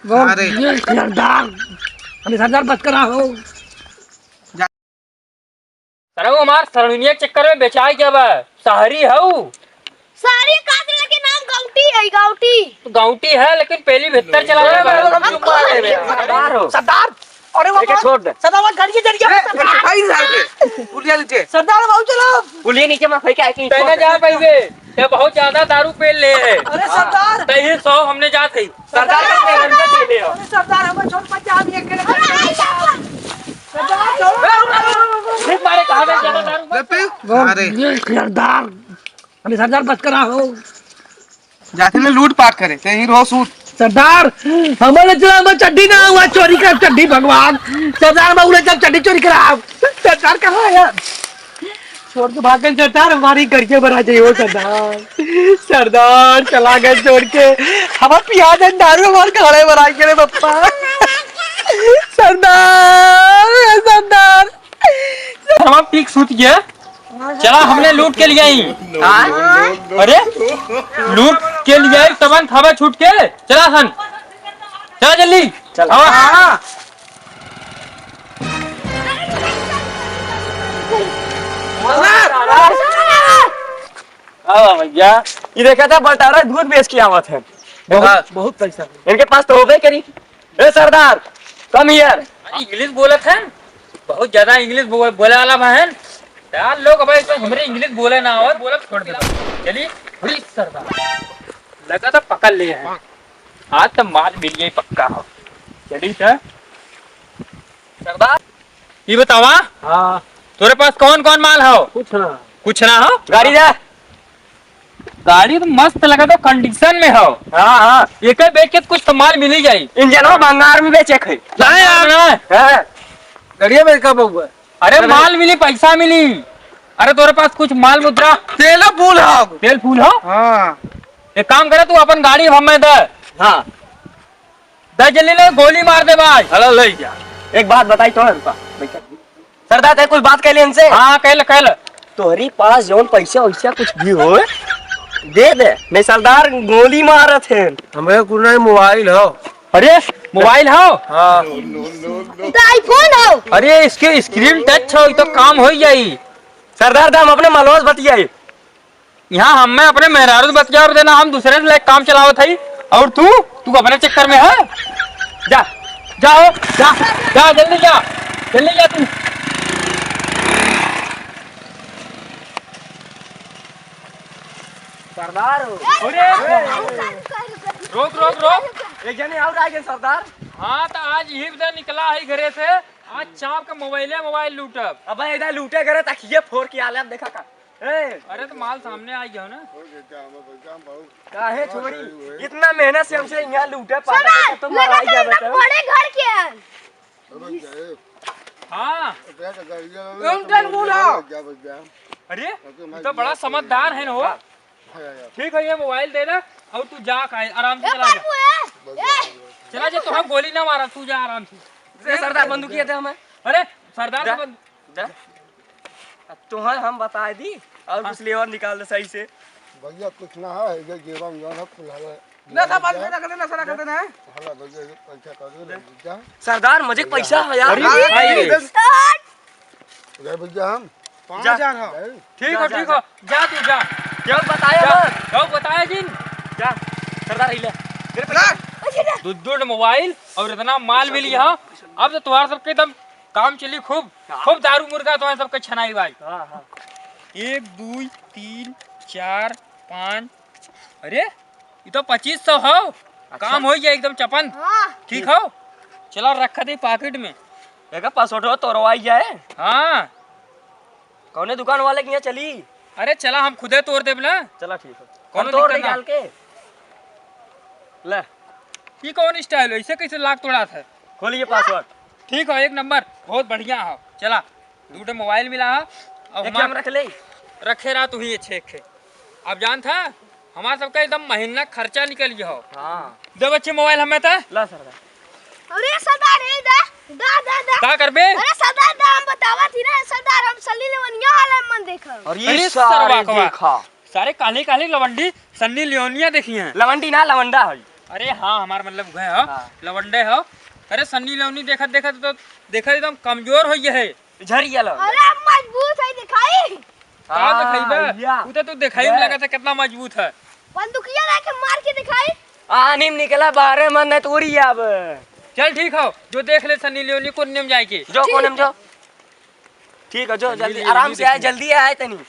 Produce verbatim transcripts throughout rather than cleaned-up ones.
अरे। ये सरदार, अरे सरदार, बस करा हो। सरऊ हमार सरौनिया के चक्कर में बेचाई गया बा। शहरी हऊ। शहरी का से, लेकिन हम गाउटी है, गाउटी। तो गाउटी है, लेकिन पहली भीतर चला गया बा। सरदार हो। सरदार, अरे वो एके छोड़ दे। सरदार, वो गाड़ी के जरिए ए, सरदार। भाई साहब के, पुलिया नीचे। सरदार, बाबू चलो। पुलिया नीचे में फेंका है कि पहले जा पहले। ये बहुत ज्यादा दारू पी ले है। अरे सरदार। तही सौ हमने जात है। सरदार का पेमेंट दे दे हो। अरे सरदार, हमें छोड़, बच्चा, हम ये करे। सरदार, छोड़ो। देख मारे, कहाँ गए ज्यादा दारू? अरे। ये सरदार, अरे सरदार, बस करा हो। जाते ने लूट पाट करे, ते ही रो सूट। सरदार, हमारे चला, हमारे चड्डी ना हुआ, चोरी करा चड्डी, भगवान। सरदार, मैं उड़े जब चड्डी चोरी करा। सरदार, कहाँ है यार? छोड़ के भाग गए सरदार, हमारी घर के ऊपर आ जाइए वो सरदार। सरदार चला गए छोड़ के, हमार पिया दे दारू, हमार खाड़े पर आ गए रे पप्पा। सरदार, सरदार। हमार पीक सूत गया। चला, हमने लूट के लिए आई। हाँ? अरे, लूट के लिए आई, तबन खाबा छूट के। चला सन, चला जल्दी। चल। हाँ, हाँ। हाँ भैया, ये देखा था, बलटारा दूध बेच के आवत है। बहुत, हाँ। बहुत पैसा। इनके पास तो होबे करी। ए सरदार, come here। इंग्लिश बोलत है, बहुत ज्यादा इंग्लिश बो-, बोले वाला बा है। यार लोग, अब इसमें हमरे इंग्लिश बोले ना और बोलब छोड़ देबा। चली, अरे सरदार, लगा तो पकड़ ले हैं। आज तो माल मिल गई पक्का हो। चली तो। सरदार, ये बतावा, हाँ। तोरे पास कौन कौन माल हो? कुछ ना। कुछ ना हो? गाड़ी दे। गाड़ी तो मस्त लगा, तो कंडीशन में हो। हाँ, हाँ। एके बेच के कुछ तो माल मिल ही जाई। इंजनवा भंगार में बेचे खे। ना यार, ना। हाँ। गाड़िया में का बउआ? अरे अरे। माल मिली, पैसा मिली। अरे तोरे पास कुछ माल मुद्रा। तेल फूल हो। तेल फूल हो? हाँ। एक काम करे, तू अपन गाड़ी हमें दे। हाँ। दे जल्दी ले, गोली मार दे भाई। हेलो, ले जा। एक बात बताई तो है, रुका, बैठा। सरदार, ते कुछ बात कहले इनसे? हाँ, कहले, कहले। तोहरी पास जौन पैसा वैसा कुछ भी हो, दे दे। नहीं, सरदार गोली मारत है। हमें कुछ नहीं, मोबाइल हो। अरे, मोबाइल हो? हाँ। तो iPhone हो। अरे, इसके screen touch हो, ये तो काम हो ही जाई। सरदार, हम अपने मलवा से बतियाई। यहाँ हमें अपने मेहरारू से बतियावे देना, हम दूसरे से लेके काम चलावत हई, और तू, तू अपने चक्कर में है। जा, जा हो, जा, जा, जल्दी जा, जल्दी जा तू। सरदार हो। अरे! रुक, रुक, रुक। एक जने और आ गए सरदार। हाँ, तो आज यही बता निकला है घरे से, आज चाप के मोबाइले मोबाइल लूटब। अबे इधर लूटे घरे, तकिए फोड़ के आले, अब देखा का। ए! अरे तो माल सामने आ गया ना। काहे छोड़ी? इतना मेहनत से हमसे यहाँ लूटे पाटा सुना, तो लगा मराई तो जावे एकदम तो। बड़े घर के हैं। हाँ। उनका बोला। अरे, ये तो बड़ा समझदार है ना हो। ठीक है, ये मोबाइल दे दे और तू जा, आराम से ए चला जा। बाबू, ए, ए। चला जा, तो हम गोली ना मारा, तू जा आराम से। ए, सरदार बंदूकिया दे हमें। अरे, सरदार जा। तो बंद- जा। अब तोहर हम बताए दी और हाँ। कुछ लेवर निकाल दे सही से। भैया कुछ ना है, ये जेबा में जौन है, खुला है। नशा बंद कर दे, नशा ना कर देना है। हला भैया, ये पैसा कर दे, ले जा। सरदार, मजे के पैसा है यार। अरे, हाँ, भाई रे। ले भैया हम। पाँच हजार हो। ठीक हो, ठीक हो। जा तू, जा। क्यों बताया जा, मत? क्यों बताया जिन? जा, सरदार, ही ले। दू, दू मोबाइल और इतना माल मिली है। अब तो तुम्हारा सबके एकदम काम चली खूब, हाँ। खूब दारू मुर्गा तो है सबके छनाई भाई। हाँ, हाँ। एक, दुई, तीन, चार, पाँच। अरे, ये तो पच्चीस सौ हो। अच्छा। काम हो जाए एकदम चपन। हाँ। ठीक हो? चला रखा दे पॉकेट में। देखा, पासवर्ड हो तोरवाई जाए। हाँ। कौने दुकान वाले के यहाँ चली? अरे चला, हम खुदे तोड़ देब ना। चला, ठीक है। कौनो हम तोड़ दिक्कत दे ना। डाल के। ले। ये कौन स्टाइल है? इसे कैसे लाख तोड़ा था? खोलिए पासवर्ड। ठीक है, एक नंबर, बहुत बढ़िया है। चला, दू ठे मोबाइल मिला है। अब एक हमार हम रख ले। रखे रहा तू ही अच्छे अच्छे। अब जान था, हमार सबका एकदम महीना खर्चा निकल गया हो। हाँ। दे बच्चे मोबाइल हमें था। ला सरदार। अरे सरदार, ए दा, दा, दा, दा। का करबे? अरे सरदार, दा, हम बतावा थी ना, सरदार, हम सनी लियोनिया वाला मन देखा। अरे अरे सारे सरवा कवा। देखा। सारे काली काली लवंडी सन्नी लियोनिया देखी हैं। लवंडी ना, लवंडा है। अरे हाँ, हमार मतलब उहे हो, हाँ। लवंडे हो। अरे सन्नी लियोनी देखत देखत तो देखत एकदम कमजोर होइ गए है। झरिया लो। अरे मजबूत है, दिखाई। का हाँ, दिखाई बे? या। उ तो तू दिखाई में या। लगा था कितना मजबूत है। बंदूकिया लेके मार के दिखाई। आनी में निकला बाहरे मन नहीं तो उड़ी अब। चल ठीक हो, जो देख ले सन्नी लियोनी को नेम जाए के। जो ठीक। कोने में जो। ठीक है, जो सन्नी जल्दी लियोनी आराम से आए, देखी। जल्दी आए तनी।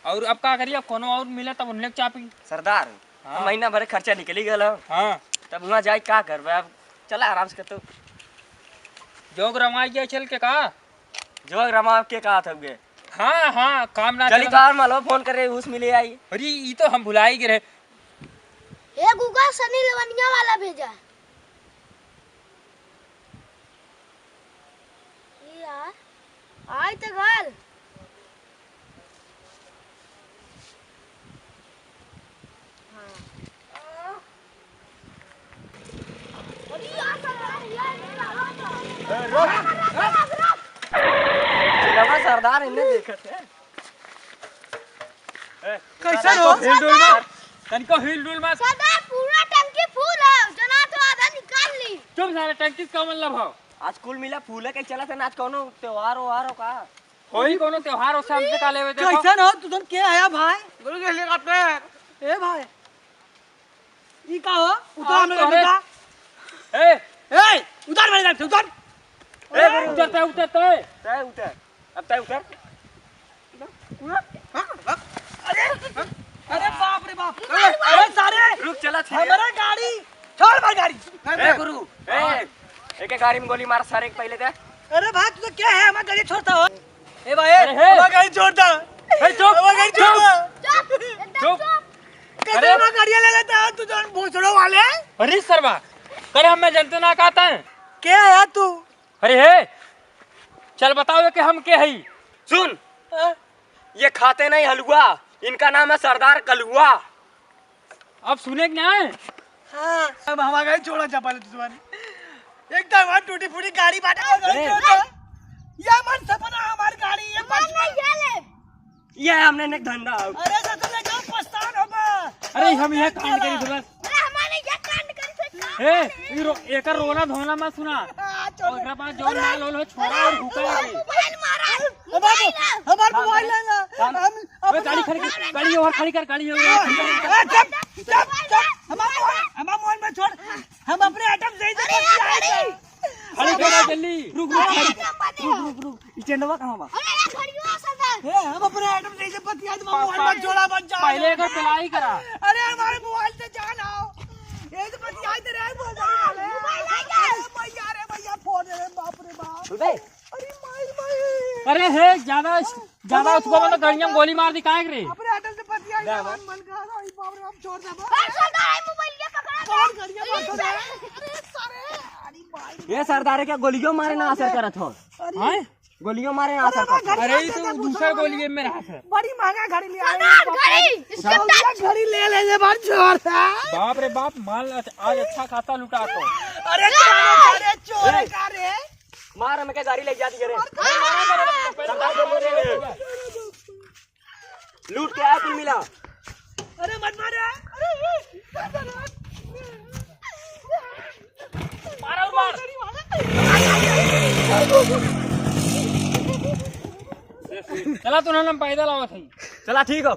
और अब का करी, अब कोनो और मिला तब उन्हें चापी। सरदार, हाँ। महीना भर खर्चा निकली गल हो। हाँ। तब वहाँ जाए का करबे अब? चला आराम से तो। जोग रमाई गया चल के का? जोग रमाव के का था उगे? हाँ, हाँ, काम ना चली चला। तो और मालवा फोन करे, उस मिले आई। अरे, ई तो हम भुलाई गए रहे। ए गूगल, सनी लेवनिया वाला भेजा। यार, आई तो घर। हाँ। अरे यार, सरदार, यार, यार, यार, यार। ए, रुक, रुक। चिलवा सरदार इन्हें देखत है। ए, कैसन हो? हिल डुल मत। तनिको हिल डुल मत। सरदार, पूरा टंकी फुल है, जना तो आधा निकाल ली। चुप सारे, टंकी का मतलब हो? आज कुल मिला फूल है, कहीं चला था ना, आज कौनो त्योहार व्योहार हो का? होई कौनो त्योहार, उससे हमसे का लेवे देबो? कैसन हो? तू तुम के आया भाई? गुरु के हेलीकॉप्टर। ए भाई, ई का हो? उतार हाँ, मेरे अरे। जूता। ए! ए! उतार मेरे जूता, उतार। ए, उतर, तय उतर, तय। तय उतर। अब तय उतर। अरे, अरे बाप रे बाप। अरे, अरे सारे, रुक, चला, ठीक है। हमारा गाड़ी, छोड़ भाई गाड़ी। ए, गुरु, ए, एक, एक गाड़ी में गोली मार सारे के पहले दे। अरे भाई, तू तो क्या है, हमारा गाड़ी छोड़ता हो? ए भाई, अरे हे। हमारा गाड़ी छोड़ता। ए, चुप, हमारा गाड़ी चुप। छोड़ता। चुप, एकदम चुप। चुप। कैसे अरे। हमारा गाड़ियाँ ले लेता है तू, जौन भोसड़ो वाले? अरे सरवा, करे हम मैं जनते ना कहता है। क्या है तू? अरे हे, चल बताओ ये कि हम के हई? सुन, हाँ? ये खाते नहीं हलुआ, इनका नाम है सरदार कलुआ। अब सुने के ना है? हाँ, अब हमारा गाड़ी छोड़ा चपल दुश्मन। एक तो हमारी टूटी फूटी गाड़ी बाटे, हमारा गाड़ी ए। छोड़ दे। ये हमार सपना, हमारी गाड़ी, ये हमार बचपन। नहीं, ये ले। ये हमने ने धंधा हो। अरे तो तुमने क्या पछतान होगा? अरे हम यहाँ कांड करी थे बस। अरे हमारे ये कांड करी थे का? ए, ई रो-, एकर रोना धोना मत सुना। हाँ, चलो। ओकरा पास जो माल होल हो, छोड़ा और भूखा लगे। मोबाइल मारा। हमार मोबाइल, हमार मोबाइल लेना। हम, हम ए, गाड़ी खड़ी कर, गाड़ी और खड़ी कर, गाड़ी और खड़ी कर। ए, चुप, चुप, चुप। हमार मोबाइल, हमार मोबाइल में छोड़। हम अपने आइटम सही से अरे, बतियाए अरे। थे। अरे, अरे, चला जल्दी। रुक, रुक, अरे, रुक, रुक, रुक। स्टैंडवा कहाँ बा? अरे, अरे, खड़ियो सरदार। ए, हम अपने आइटम सही से बतियाए थे, पा-, मोबाइल पा-, मत छोड़ा, मत जाओ। पहले एकर पिलाई करा। अरे, हमारे मोबाइल से जान आओ। ये तो बतियाए थे रे, बोल दे रे। मोबाइल आ गया। अरे, भैया, अरे, भैया, फोन, अरे, बाप रे, बाप। सुन बे। अरे, माई, माई। अरे, हे, ज्यादा ज्यादा उसको मतलब गाड़िया में गोली मार दी काहे रे? अपने आइटम से बतिया ले यार, बा। मन, मन कर रहा है, बाप रे, हम छोड़ दे बा। अरे सरदार, ये मोबाइल के पकड़ा दे। कौन गाड़िया मार रहा है? अरे सारे, अरे भाई। ये सरदार क्या गोलियों मारे ना असर करत हो? अरे। हैं? गोलियों मारे ना अरे असर करत हो। अरे, ये तो दूसरा गोली में रहा था। बड़ी महंगा घड़ी ले आए सरदार, बाप रे। घड़ी, इसके टच। घड़ी ले ले, ये बार छोड़ दे। बाप रे बाप, माल आज, आज अच्छा खासा लुटा तो। अरे, चोर, अरे, चोर का रे? मार हमके गाड़ी ले जा दिए रे। मार, मार, मार, मार, मार। लूट के आया कुल मिला। अरे मत मार यार। मार और मार। चला तू ना, हम पैदल आवत हई। चला ठीक हो।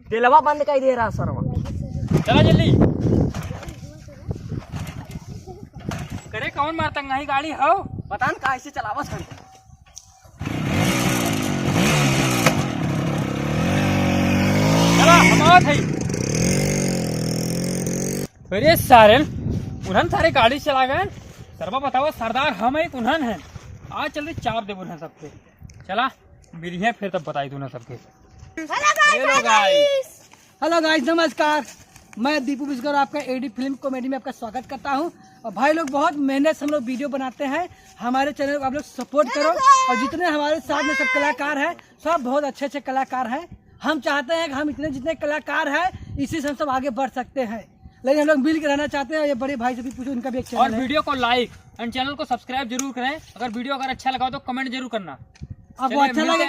दिलवा बंद कर दे रहा सरवा। चला जल्दी। करे कौन मार तंगाही गाड़ी हो? पता न काहे से चलावत हन। चला, हम आवत हई। अरे सारे, उन्हन सारे गाड़ी चला गए। सरवा बताओ, सरदार हम है कि उन्हन है? आज चल रही चाप दे उन्हन सबके। चला, मिलिए फिर तब बताई तू ना सबके। Hello guys, hello guys। Hello guys, नमस्कार। मैं दीपू बिस्कर आपका एडी फिल्म कॉमेडी में आपका स्वागत करता हूँ। और भाई लोग, बहुत मेहनत से हम लोग वीडियो बनाते हैं, हमारे चैनल को आप लोग सपोर्ट करो। और जितने हमारे साथ में सब कलाकार हैं, सब बहुत अच्छे अच्छे कलाकार हैं। हम चाहते हैं कि हम इतने जितने कलाकार हैं, इसी से हम सब आगे बढ़ सकते हैं, लेकिन हम लोग मिल के रहना चाहते हैं। ये बड़े भाई से भी पूछो, इनका भी एक और चैनल है। वीडियो को लाइक एंड चैनल को सब्सक्राइब जरूर करें। अगर वीडियो अगर अच्छा लगा हो तो कमेंट जरूर करना। आपको चलिए, अच्छा मिलते लगे हैं।